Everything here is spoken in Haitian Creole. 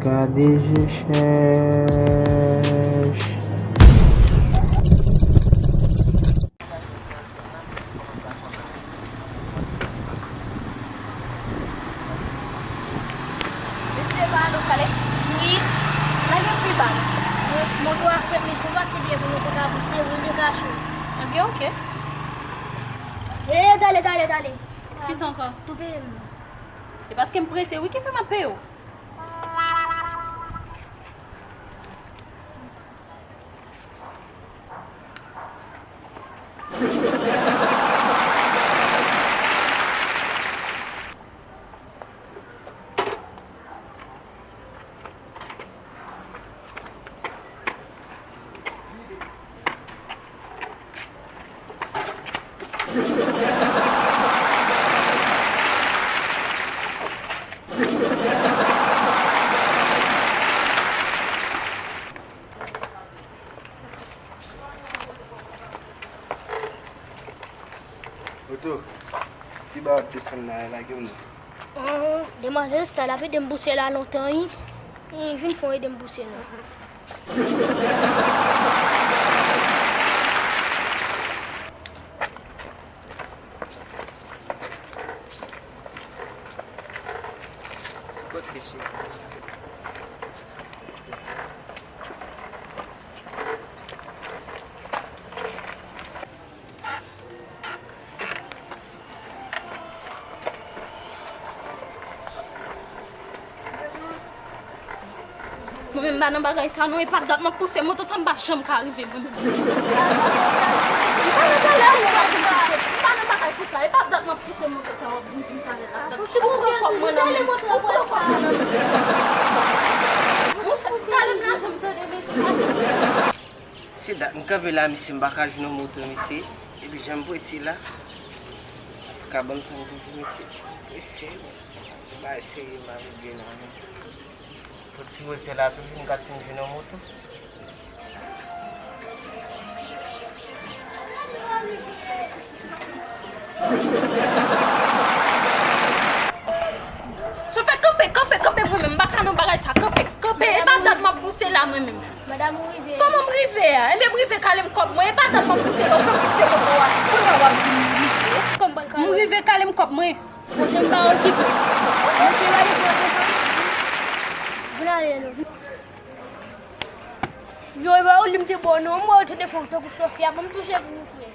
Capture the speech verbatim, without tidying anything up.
Gade je chèch. Mesye, pale, pale. Wi. Lage pri ba nou. Moto a frèt, men fò pase byen pou nou te ka pouse, woule kachou. Ebyen, oke. E, dale, dale, dale. Kisa ankò? Tou peye m. E paske m prese, wi, ki fè m ap peye w. Oto, ki ba w ap desann la, lage w non. Ahn, demwazèl sa, l ap ede m pouse la lontan, wi. Wi, vin fon ede m pouse non. Kot li, cheri? Mwen menm m pa nan bagay sa non, e pa dat m ap pouse moto sa, m pa janm ka rive mwen menm. M pa nan bagay pou sa, m pa nan bagay pou sa, e pa dat m ap pouse moto sa, w ap vin di m talè la. Ou pran kòb mwen nan men m, ou pran kòb mwen nan men m. Talè m la janm tande mesye. Se dat m kanpe la, mesye, m pa ka jwenn yon moto, mesye. Epi jan m prese la, antouka, ban m tan toujou, mesye. Prese, wi. Bagay serye m ap regle la, mesye. Fò ti wè sè la toujou, m ka ti jwenn yon moto. Chofè, kanpe, kanpe, kanpe, mwen menm, m pa ka nan bagay sa, kanpe, kanpe, e pa dat m ap pouse la, mwen menm. Madanm, ou rive. Kòman m rive a? Ebyen, m rive kale m kòb mwen. E pa dat m ap pouse la, ou fè m pouse moto a. Kounye a w ap di m m rive. Kòm pral kale. M rive kale m kòb mwen. Pote m pa okipe. Mesye, pa desann, pa desann. Vin ale, non. Yo, e pa ou li m te ba w, non. M wè w te defann tankou Sofia. Ban m touche pou ou, frè.